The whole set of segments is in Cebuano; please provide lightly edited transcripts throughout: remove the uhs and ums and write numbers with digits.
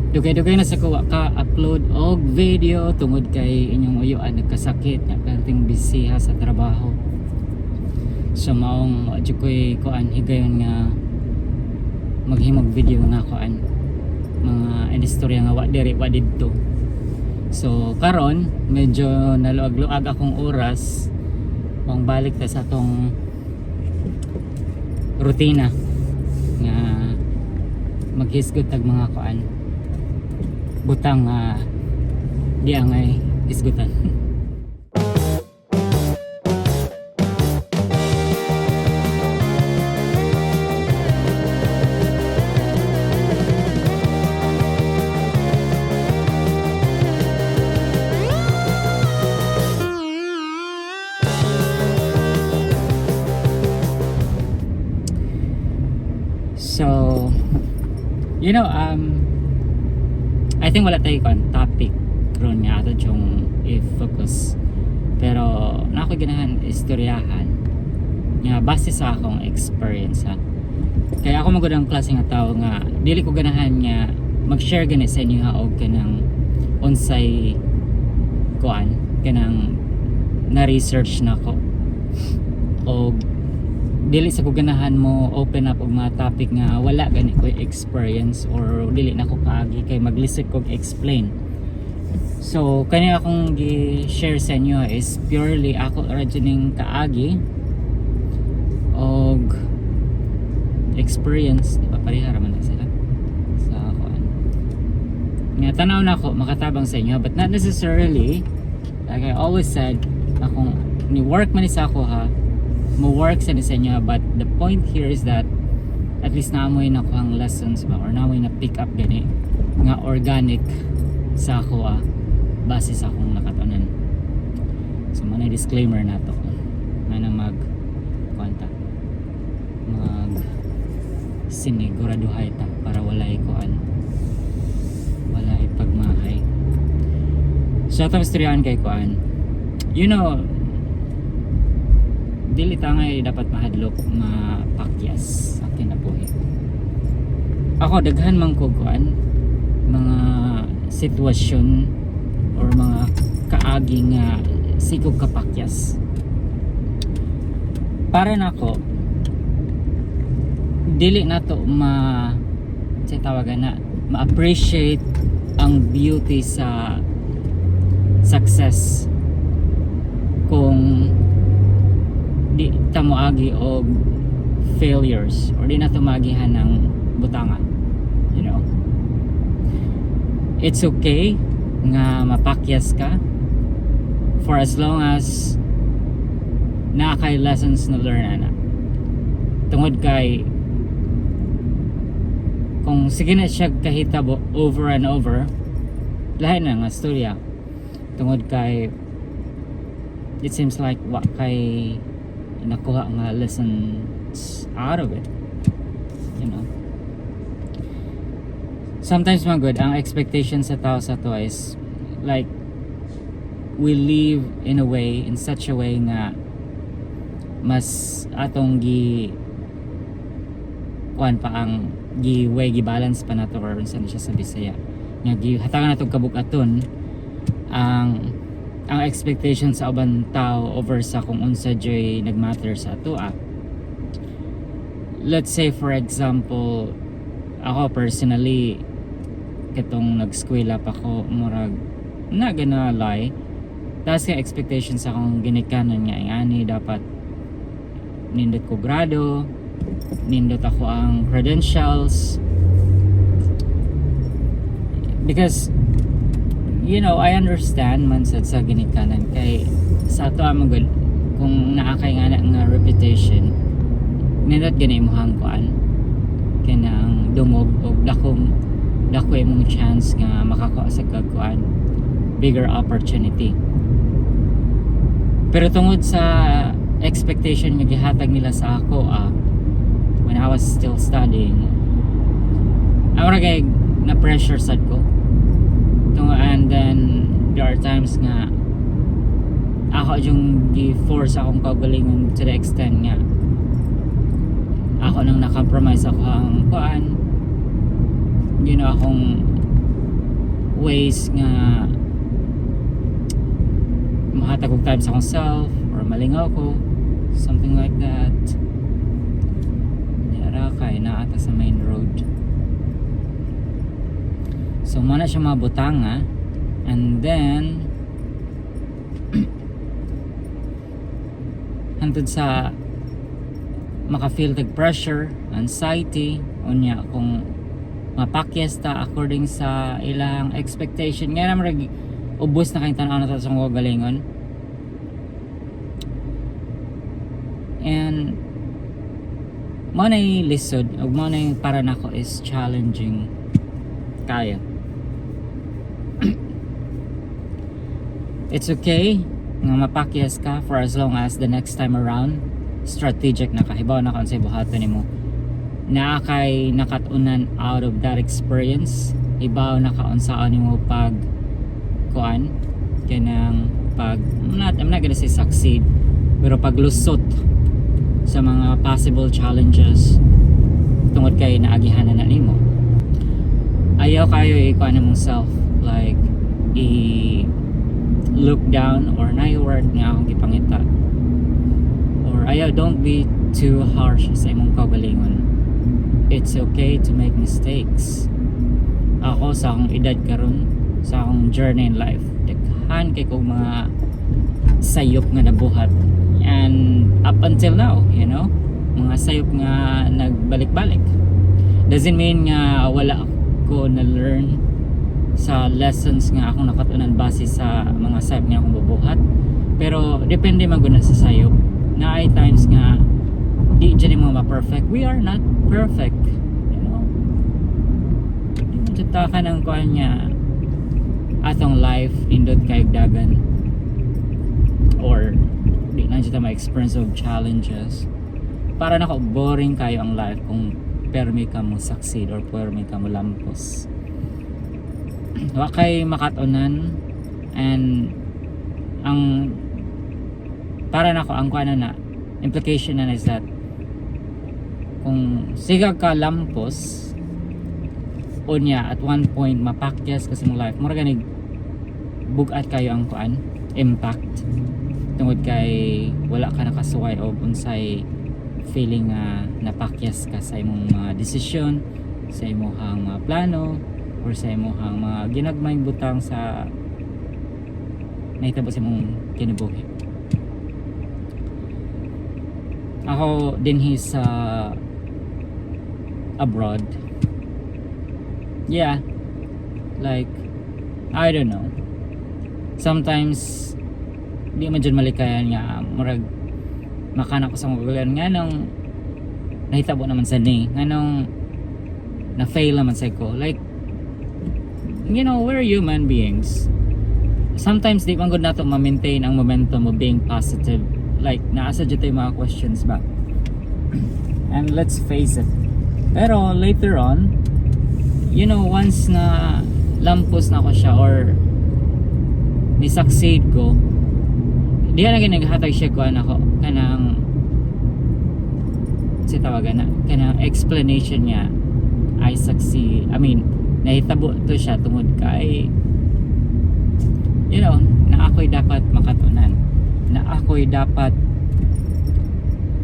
Dugay-dugay na sa ko wa ka upload og video tungod kay inyong uyuan nagkasakit nga perting busy ha sa trabaho. So maong wa jud ko'y kuan higayon nga maghimog video nga kuan mga istorya nga wa diri wa didto. So karon medyo naluag-luag akong oras pang balik ta sa atong rutina nga maghisgot tag mga kuan butang nga di angay hisgutan. So, I think wala tayo kon topic ron nga ato yung i-focus. Pero na ako ganahan istoryahan nga base sa akong experience ha. Kaya ako magud ang klase nga tao nga dili ko ganahan nga mag-share gani sa inyo ha og kanang unsay kuan kanang na-research na ko og dili sa ko ganahan mo open up og mga topic nga wala gani ko experience or dili na ko kaagi kay maglisod kog explain. So kani akong gi-share sa inyo is purely ako ra jud ning kaagi og experience, di ba? Pareha ra man na sila sa kuan nga tanaw na ako makatabang sa inyo, but not necessarily. Like I always said, akong ni work man ni sa ako ha, mo work sa ni sa inyo, but the point here is that at least naamoy na ko ang lessons ba or naamoy na pick up gani nga organic sa ako base sa akong nakatunan. So mao na disclaimer nato na mag kuanta mag siniguraduhay ta para walay kuan, walay pagmahay. So atong istoryahan kay kuan, dili ta ngay dapat mahadlok mapakyas sa kinabuhi. Ako daghan man ko kuan mga sitwasyon or mga kaagi nga sigog kapakyas. Para nako, dili nato ma sa tawagan na ma-appreciate ang beauty sa success kung di ta moagi og failures or di na maagihan ng butanga. It's okay nga mapakyas ka for as long as naa kay lessons na learn ana, tungod kay kung sige na siya kahitabo over and over, lahi na nga storya, tungod kay it seems like wa kay nakuha nga lessons out of it. Sometimes man good ang expectation sa tao sa to is like we live in a way, in such a way nga mas atong gi kuan pa ang gi way, gi balance pa nato or unsa na siya sa Bisaya nga gi hatagan nato kabug-aton ang expectation sa uban tao over sa kung unsa joy nagmatter sa ato ah. Let's say, for example, ako personally, katong nag-eskwela pa ko, murag na gonna lie, taas kay expectation sa akong ginikanan nga ani dapat nindot ko grado, nindot ako ang credentials, because I understand man sad sa ginikanan kay sa ato amo gud kung naa kay nga na nga reputation, nindot gani imong kuan kanang dungog og dakong dako imong chance nga makakuha sa kagkuan, bigger opportunity. Pero tungod sa expectation nga gihatag nila sa ako when I was still studying, ako ra kay na pressure sad ko. And then there are times nga ako yung gi-force akong kaugalingon to the extent nga ako nang na-compromise ako ang kuan, akong ways nga mahatag og time sa akong self or malingaw ko, something like that. Yara kay naa ta sa main road. So mao na siya mga butanga. And then hantod sa maka-feel tag pressure, anxiety, unya kung mapakyas ta according sa ilang expectation nga naman, rag ubos na kayong tan-aw na ta sa akong galingon. And mao na lisod ug mao na para nako is challenging kaayo. It's okay nga mapakyas ka for as long as the next time around strategic na ka, hibaw na ka unsay buhaton nimo, naa kay nakat-unan out of that experience, hibaw na ka unsaon nimo pag kuan, kanang pag I'm not gonna say succeed, pero paglusot sa mga possible challenges tungod kay naagihan na nimo. Ayaw kaayo ikuan imong self, like i look down or na word nga akong gipangita or ayaw, don't be too harsh sa imong kaugalingon. It's okay to make mistakes. Ako sa akong edad karon, sa akong journey in life, daghan kay kog mga sayop nga nabuhat and up until now, mga sayop nga nagbalik-balik doesn't mean nga wala ako na learn sa lessons nga akong nakatunan base sa mga sayop nga akong bubuhat. Pero depende man gud na sa sayop. Naay times nga di dyan mo ma-perfect. We are not perfect. Di man jud ta kanang kuan niya, atong life nindot kay dagan or di na jud ta ma-experience of challenges. Para nako, boring kaayo ang life kung permi ka mo succeed or permi ka mo lampos, wa kay makat-unan. And ang para nako, ang kuan na implication na is that kung siga ka lampos, unya at one point mapakyas ka sa imong life, mura ganig bugat kaayo ang kuan, impact, tungod kay wala ka nakasuway og unsay feeling nga napakyas ka sa imong mga desisyon, sa imong mga plano or sa imong mga ginagmayng butang sa nahitabo sa imong kinabuhi. Ako dinhi sa abroad, yeah, like, I don't know, sometimes di man jud malikayan nga murag makana ko sa mga nga nung nahitabo naman sa ni nga nung na fail naman sa ko. Like, we're human beings. Sometimes di man gud nato ma-maintain ang momentum of being positive. Like, naa sa jud yung mga questions ba. And let's face it, pero later on, once na lampos na ko siya or ni succeed ko, di na naghatag siya kuan ako kanang si tawagan na kanang explanation niya. I succeed, I mean, nahitabo to siya tungod kay na ako'y dapat makatunan, na ako'y dapat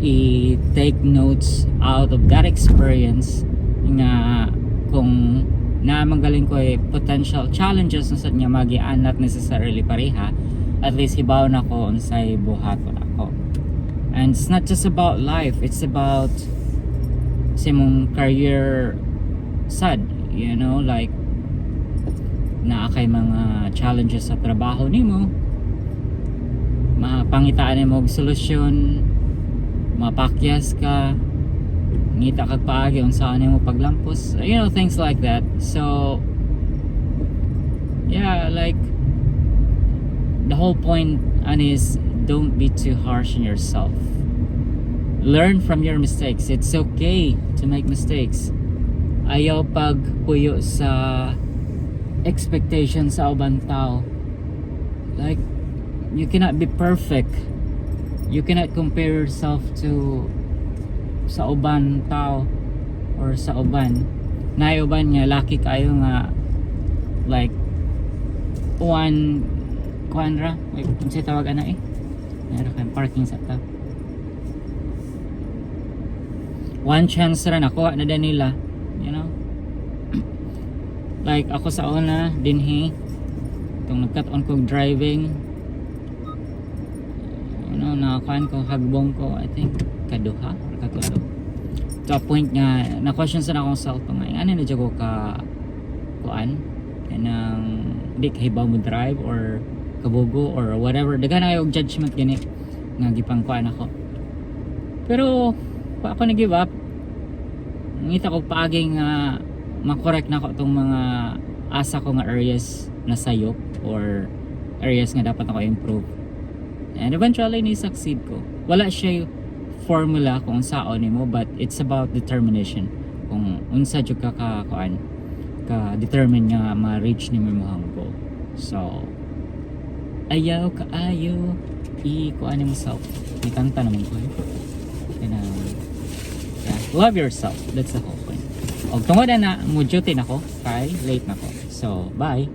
i-take notes out of that experience nga kung naa man galing ko ay potential challenges na sa niya magian, not necessarily pareha, at least hibaw na ko unsay buhaton ako. And it's not just about life, it's about sa imong career sad, like naa kay mga challenges sa trabaho nimo, mapangitaan nimo og solusyon, mapakyas ka, ngita kag paagi unsaon nimo paglampos, things like that. So yeah, like, the whole point and is don't be too harsh on yourself. Learn from your mistakes. It's okay to make mistakes. Ayaw pagpuyo sa expectation sa ubang tao. Like, you cannot be perfect. You cannot compare yourself to sa uban tao or sa uban. Naay uban nga lucky kaayo nga like One kuan ra, wait, unsay tawag ana eh? Meron kang parking sa top. One chance ra nakuha na din nila. Like ako sa una dinhi itong nagkat-on kog driving, nakakuan ko, hagbong ko, I think kaduha or katulo, to a point nga na question sa akong self nga ano na jud ko ka kuan, kanang di kahibaw mo drive or kabugo or whatever. Daghan na kayo og judgment gani nga gipangkuan ako, pero pa ako nag give up. Ngita ko paagi nga makorek na ko itong mga asa ko nga areas na sayop or areas nga dapat ako improve, and eventually ni succeed ko. Wala siya formula kung unsaon nimo, but it's about determination, kung unsa jud ka ka kuan, ka determine nga ma-reach nimo imong goal. So ayaw kaayo i kuan nimo self. May kanta naman ko eh. Kanang, yeah, love yourself, that's the whole point. Og tungod na mo duty na ko kay late na ko, so bye.